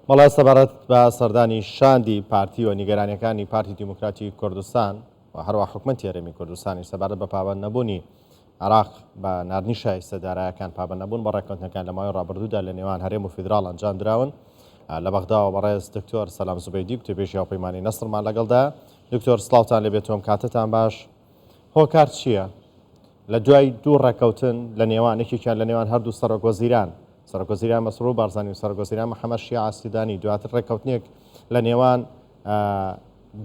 بەڵێ سەبارەت بە سەردانی شاندی پارتی و نیگەرانیەکانی پارتی دیموکراتی کوردستان و هەروە حکومەتی هەرێمی کوردستانی سەبارەت بە پابەند نەبوونی عێراق بە ناردنی شایستە دارایەکان پابەند نەبوون بە ڕێککەوتنەکان لە ماوەی ڕابردوودا لە نێوان هەرێم و فیدراڵ ئەنجام دراون لە بەغداوە بەڕێز دکتۆر سەلام زوبەیدی گوتەبێژی هاوپەیمانی نەسڕمان لەگەڵدا دکتۆر سڵاوتان لێبێت و ئەم کاتەتان باش هۆکار چییە؟ لە دوای دوو ڕێککەوتن لە نێوان یەکێکیان لە نێوان هەردوو سەرۆک وەزیران سەرۆک وەزیران مەسرور بارزانی و سەرۆک وەزیران محەممەد شیاع سودانی دواتر ڕێککەوتنێک لە نێوان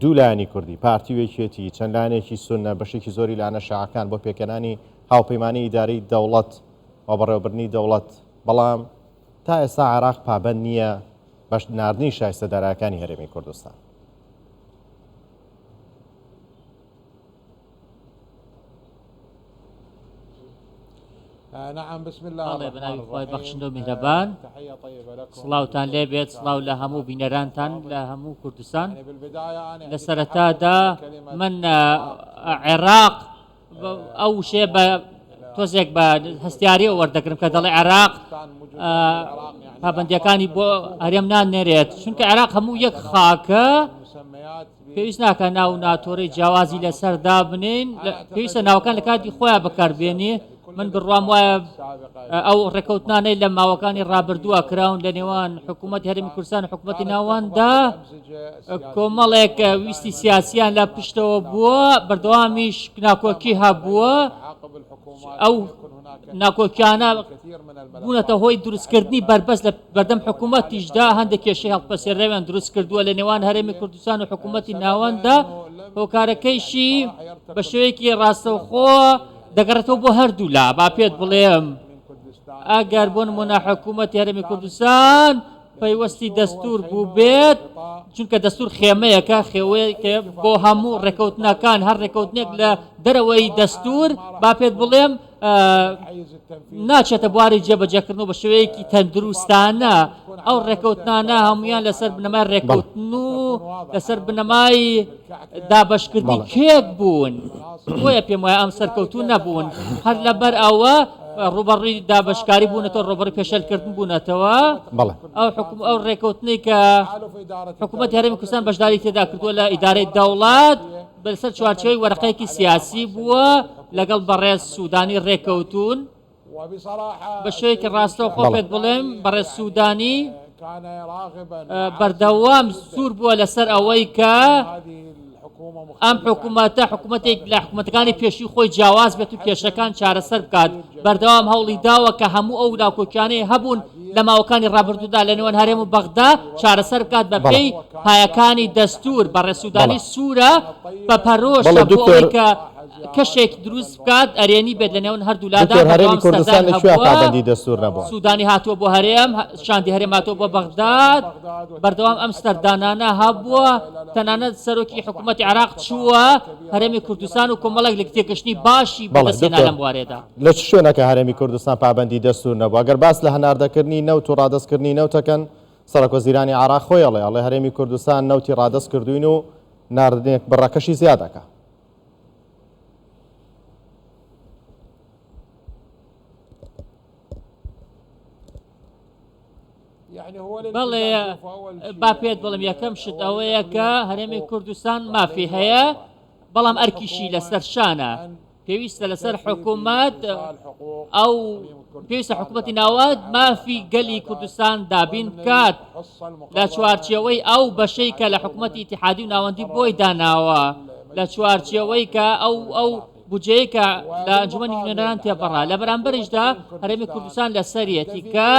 دوو لایەنی کوردی پارتی و یەکێتی چەند لایەنێکی سوننە بەشێکی زۆری لایەنە شیعەکان بۆ پێکهێنانی هاوپەیمانی ئیدارەی دەوڵەت و بەڕێوەبردنی دەوڵەت بەڵام تا ئێستا عێراق پابەند نییە بە ناردنی شایستە دارایەکانی هەرێمی کوردستان. بەڵێ بەناوی خوای بەخشندە و میهرەبان سڵاوتان لێبێت سڵاو لە هەموو بینەرانتان لە هەموو کوردستان لە سەرەتادا من عێراق ئەو وشەیە بە تۆزێک بە هەستیاریەوە وەردەگرم کە دەڵێ عێراق پابندیەکانی بۆ هەرێم نانێرێت چونکە عێراق هەموو یەک خاکە پێویست ناکە ناو و ناتۆرەی جیاوازی لەسەر دابنێین، پێویستە ناوەکان لە کاتی خۆیان بەکاربێنی، من بڕوام وایە ئەو ڕێکەوتنانەی لە ماوەکانی ڕابردووە کراون لە نێوان حکوومەتی هەرێمی کوردستان و حکوومەتی ناوەنددا کۆمەڵێک ویستی سیاسیان لە پشتەوە بووە، بەردەوامیش ناکۆکی هەبووە، ئەو ناکۆکیانە بوونەتە هۆی دروستکردنی بەربەست لە بەردەم حکوومەتیشدا هەندێک کێشەی هەڵپەسێراویان دروست کردووە لە نێوان هەرێمی کوردستان و حکوومەتی ناوەنددا هۆکارەکەیشی بە شێوەیەکی ڕاستەوخۆ دەگەڕێتەوە بۆ هەردوولا با پێت بڵێم ئەگەر بۆ نمونە حکوومەتی هەرێمی کوردستان پەیوەستی دەستور بووبێت چونکە دەستور خێمەیەکە خێوەیەکە بۆ هەموو ڕێکەوتنەکان هەر ڕێکەوتنێک لە دەرەوەی دەستور با پێت بڵێم ناچێتە بواری جێبەجێکردن و بە شێوەیەکی تەندروستانە ئەو ڕێکەوتنانە هەمویان لەسەر بنەمای ڕێکەوتن و لەسەر بنەمای دابەشکردنی کێک بوون بۆیە پێم وایە ئەم سەرکەوتوو نەبوون هەر لەبەر ئەوە ڕوبەڕووی دابشکاری بوونەتەوە ڕوبەڕی پێشلکردن بوونەتەوە ئەو حکوم ئەو ڕێکەوتنەی کە حکوومەت هەرێمی کوردستان بەشداری تێدا کردووە لە ئیدارەی دەوڵات بەسەر چوارچێوەی وەرەقەیەکی سیاسی بووە لەگەڵ بەڕێز سوودانی ڕێکەوتوون بە شێوەیەکی ڕاستەوخۆ پێت بڵێم بەڕێز سوودانی بەردەوام سوور بووە لەسەر ئەوەی کە ئەم حکوومەتە حکوومەتێک لە حکوومەتەکانی پێشووی خۆی جیاواز بێت و کێشەکان چارەسەر بکات بەردەوام هەوڵی داوە کە هەموو ئەو ناکۆکیانەی هەبوون لە ماوەکانی ڕابردوودا لە نێوان هەرێم و بەغدا چارەسەر بکات بە پێی پایەکانی دەستور بە ڕێسوودانی سوورە بە پەرۆشە بۆ ئەوەی کە کەشێک دروست بکات ئەرێنی بێت لە نێوان هەردوولادا دکتۆر هەرێمی کوردستان لە کوێ پابەندی دەستور نەبووە؟ سودانی هاتووە بۆ هەرێم، شاندی هەرێم هاتووە بۆ بەغداد، بەردەوام ئەم سەردانانە هەبووە، تەنانەت سەرۆکی حکوومەتی عێراق چووە هەرێمی کوردستان و کۆمەڵێک لێکتێگەشتنی باشی بەدەستهێنا لەم بوارەدا. لە چ شوێنەکە هەرێمی کوردستان پابەندی دەستور نەبووە؟ گەر باس لە هەناردەکردنی نەوت و ڕادەستکردنی نەوتەکەن، سەرۆکوەزیرانی عێراق خۆی ئەڵێ، ئەڵێ هەرێمی کوردستان نەوتی ڕادەست کردووین و ناردنێک بڕەکەشی زیاد ئەکا. بەڵێ با پێت بڵێم یەکەم شت ئەوەیە کە هەرێمی کوردستان مافی هەیە بەڵام ئەرکیشی لەسەر شانە پێویستە لەسەر حکوومەت ئەو پێویستە حکوومەتی ناوەند مافی گەلی کوردستان دابین بکات لە چوارچێوەی ئەو بەشەی کە لە حکوومەتی ئیتیحادی و ناوەندی بۆی داناوە لە چوارچێوەی کە ئەو ئەو بودجەیەی کە لە ئەنجومەنی نوێنەران تێپەڕا، لە بەرامبەریشدا هەرێمی کوردستان لەسەریەتی کە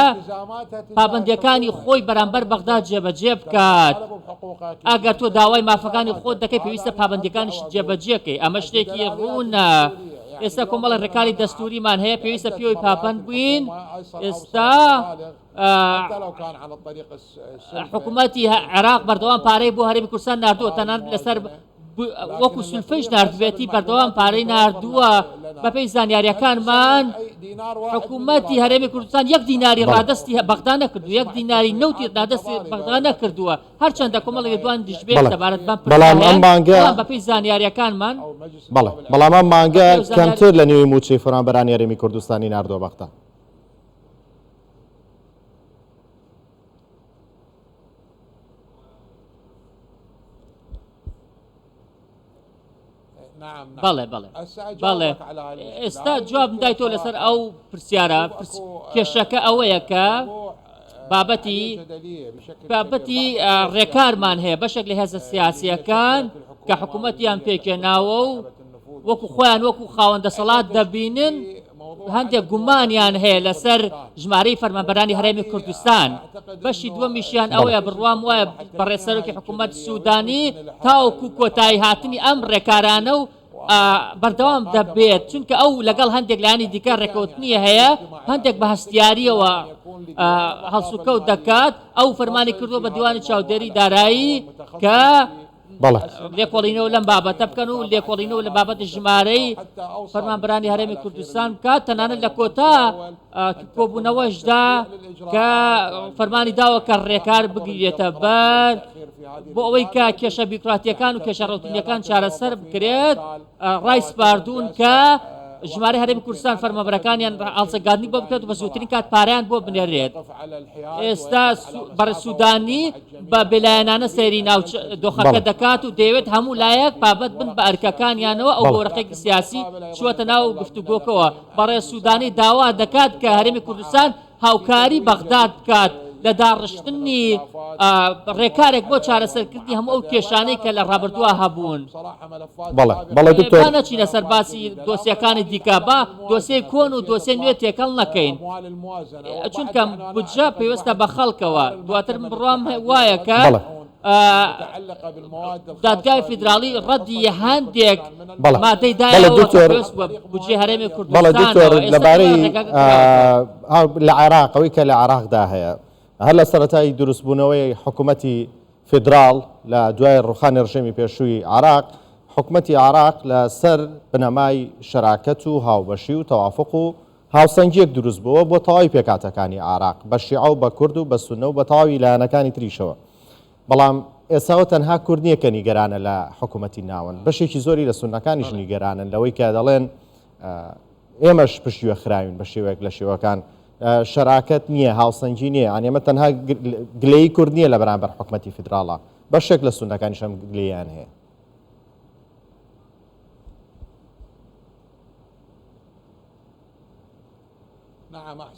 پابەندییەکانی خۆی بەرامبەر بەغدا جێبەجێ بکات، ئەگەر تۆ داوای مافەکانی خۆت دەکەی پێویستە پابەندییەکانیشت جێبەجێکەی، ئەمە شتێکی ڕوونە، ئێستا کۆمەڵێک ڕێکاری دەستووریمان هەیە پێویستە پێوەی پابەند بووین، ئێستا حکوومەتی عێراق بەردەوام پارەی بۆ هەرێمی کوردستان ناردووە، تەنانەت لەسەر وەکو سولفەیش ناردبێتی بەردەوام پارەی ناردووە بەپێی زانیاریەکانمان حکوومەتی هەرێمی کوردستان یەک دیناری ڕادستی بەغدا نەکردو یەک دیناری نەوتی ڕادستی بەغدا نەکردووە هەرچەندە کۆمەڵێک دوان دژبێت سەبارەت بەم بەڵام ئەم مانگە بەپێی زانیاریەکانمان بەڵێ بەڵام ئەم مانگە کەمتر لە نێوی مووچەی فەرمانبەرانی هەرێمی کوردستانی ناردووە بەغدا. بەڵێ بەڵێ بەڵێ ئێستا جوابم دایتەوە لەسەر ئەو پرسیارە کێشەکە ئەوەیە کە بابەتی بابەتی ڕێکارمان هەیە بەشێک لە هێزە سیاسیەکان کە حکوومەتیان پێکێناوە و وەکو خۆیان وەکو خاوەن دەسەڵات دەبینن هەندێک گومانیان هەیە لەسەر ژمارەی فەرمانبەرانی هەرێمی کوردستان بەشی دووەمیشیان ئەوەیە بڕوام وایە بەڕێز سەرۆکی حکوومەت سوودانی تاوەکو کۆتایی هاتنی ئەم ڕێکارانە و بەردەوام دەبێت چونکە ئەو لەگەڵ هەندێک لایەنی دیکە ڕێکەوتنی هەیە هەندێک بە هەستیاریەوە هەڵسوکەوت دەکات ئەو فەرمانی کردووە بە دیوانی چاودێری دارایی کە بەڵێ. لێکۆڵینەوە لەم بابەتە بکەن و لێکۆڵینەوە لە بابەتی ژمارەی فەرمانبەرانی هەرێمی کوردستان بکات تەنانەت لە کۆتا کۆبوونەوەشدا کە فەرمانی داوە کە ڕێکار بگیرێتە بەر بۆ ئەوەی کە کێشە بیرۆکراتیەکان و کێشە ڕوتینیەکان چارەسەر بکرێت ڕای سپاردوون کە ژمارەی هەرێمی کوردستان فەرمانبەرەکانیان هەڵسەنگاندنی بۆ بکرێت و بە زووترین کات پارەیان بۆ بنێرێت ئێستا بەڕێز سوودانی بە بێلایەنانە سەیری ناوچ دۆخەکە دەکات و دەیەوێت هەموو لایەک پابەند بن بە ئەرکەکانیانەوە ئەو گۆرەقێکی سیاسی چووەتە ناو گفتوگۆکەوە بەڕێز سوودانی داوا دەکات کە هەرێمی کوردستان هاوکاری بەغداد بکات لە داڕشتنی ڕێکارێک بۆ چارەسەرکردنی هەموو ئەو کێشانەی کە لە ڕابردووە هەبوون. بەڵێ بەڵێ دکتۆر. با نەچینە سەر باسی دۆسیەکانی دیکە، با دۆسیەی کۆن و دۆسیەی نوێ تێکەڵ نەکەین، چونکە بودجە پەیوەستە بە خەڵکەوە، دواتر من بڕوام وایە کە دادگای فیدراڵی ڕەدی هەندێک مادەی دایەوە کە پەیوەست بووە بودجەی هەرێمی بەڵێ دکتۆر کوردستانەوە، ئێستا لەبارەی ڕێگاکە کراوەتەوە. لە عێراق ئەوەی کە لە عێراقدا هەیە هەر لە سەرەتای دروستبوونەوەی حکوومەتی فیدراڵ لە دوای ڕوخانی ڕژێمی پێشووی عێراق، حکومەتی عێراق لە سەر بنەمای شەراکەت و هاوبەشی و تەوافوق و هاوسەنگییەک دروست بووە بۆ تەواوی پێکهاتەکانی عێراق، بە شیعە و بە کورد و بە سوننە و بە تەواوی لایەنەکانی تریشەوە. بەڵام ئێستا تەنها کورد نییە کە نیگەرانە لە حکومەتی ناوەند، بەشێکی زۆری لە سوننەکانیش نیگەرانن لەوەی کە دەڵێن ئێمەش پشتگوێ خراوین بە شێوەیەک لە شێوەکان شەراکەت نییە، هاوسەنگی نییە، یانی ئەمە تەنها گلەیی کورد نییە لە بەرامبەر حکومەتی فیدراڵە، بەشێک لە سوننەکانیش ئەم گلەییان هەیە.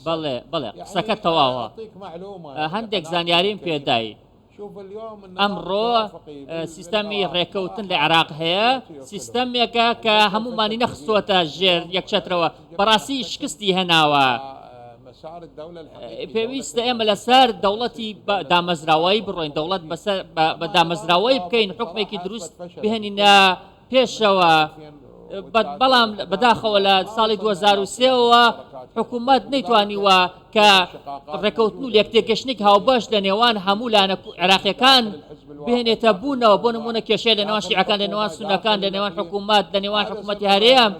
بەڵێ بەڵێ قسەکە تەواوە هەندێک زانیاریم پێدای ئەمڕۆ سیستەمی ڕێکەوتن لە عێراق هەیە سیستەمێکە کە هەمومانی نەخستووەتە ژێر یەکچەترەوە بەڕاستی شکستی هێناوە پێویستە ئێمە لەسەر دەوڵەتی دامەزراوایی بڕۆین دەوڵەت بەسەر بە دامەزراوەی بکەین حکومێکی دروست بهێنینە پێشەوە، بەڵام بەداخەوە لە ساڵی 2003ەوە حکوومەت نەیتوانیوە کە ڕێکەوتن و لێکتێگەشتنێکی هاوبەش لە نێوان هەموو لایەنە عێراقیەکان بهێنێتە بوونەوە بۆ نمونە کێشەیە لە نێوان شیعەکان لە نێوان سونەکان لە نێوان حکوومەت لە نێوان حکوومەتی هەرێم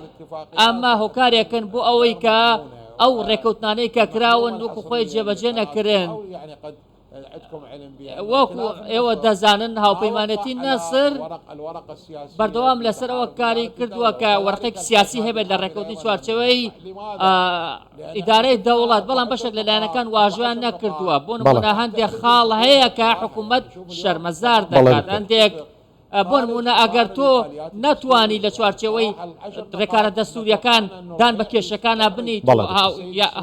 ئەمە هۆکارێکن بۆ ئەوەی کە ئەو ڕێکەوتنانەی کە کراون وەکو خۆی جێبەجێ نەکرێن. وەکو ئێوە دەزانن هاوپەیمانێتی نەسر بەردەوام لەسەر ئەوە کاری کردووە کە وەرقێکی سیاسی هەبێت لە ڕێکەوتنی چوارچێوەی ئیدارەی دەوڵەت بەڵام بەشێک لە لایەنەکان واژویان نەکردووە بۆ نمونە هەندێک خاڵ هەیە کە حکوومەت شەرمەزار دەکات هەندێک بۆ نموونە ئەگەر تۆ نەتوانی لە چوارچێوەی ڕێکارە دەستووریەکان دان بە کێشەکانە بنیت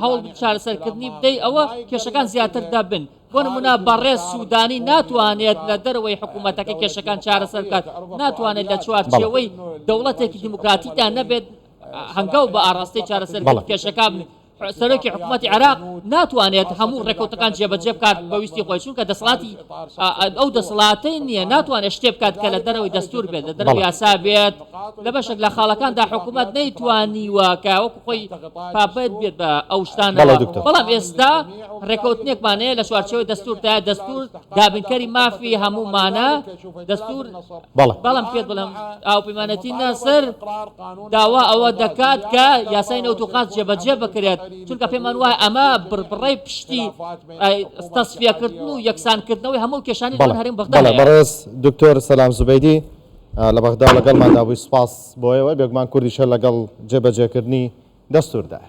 هەوڵ چارەسەرکردنی بدەی ئەوە کێشەکان زیاتر دەبن بۆ نمونە بەڕێز سوودانی ناتوانێت لە دەرەوەی حکوومەتەکە کێشەکان چارەسەر بکات ناتوانێت لە چوارچێوەی دەوڵەتێکی دیموکراتیدا نەبێت هەنگاو بە ئاراستەی چارەسەرکردنی کێشەکان سەرۆکی حکوومەتی عێراق ناتوانێت هەموو ڕێکەوتەکان جێبەجێ بکات بە ویستی خۆی چونکە دەسەڵاتی ئەو دەسەڵاتەی نییە ناتوانێت شتێ بکات کە لە دەرەوەی دەستور بێت لە دەرەوەی یاسا بێت لە بەشێک لە خاڵەکاندا حکوومەت نەیتوانیوە کە وەکو خۆی پابەند بێت بە ئەو شتانەوە بەڵام ئێستا ڕێکەوتنێکمان هەیە لە چوارچێوەی دەستوردا دەستور دابینکەری مافی هەموومانە دەستور بەڵام پێت بڵێم هاوپەیمانەتی نەسر داوا ئەوە دەکات کە یاسای نەوت و غاز جێبەجێ بکرێت، چونکە پێمان وایە ئەمە بڕبڕەی پشتی تەسفیەکردن و یەکسانکردنەوەی هەموو کێشانی نێوان هەرێم و بەغدا بەڵێ هەیە. بەڕێز دکتۆر سەلام زوبەیدی لە بەغدا لەگەڵماندا بووی سوپاس بۆ ئێوە، بێگومان کوردیش هەر لەگەڵ جێبەجێکردنی دەستوردایە.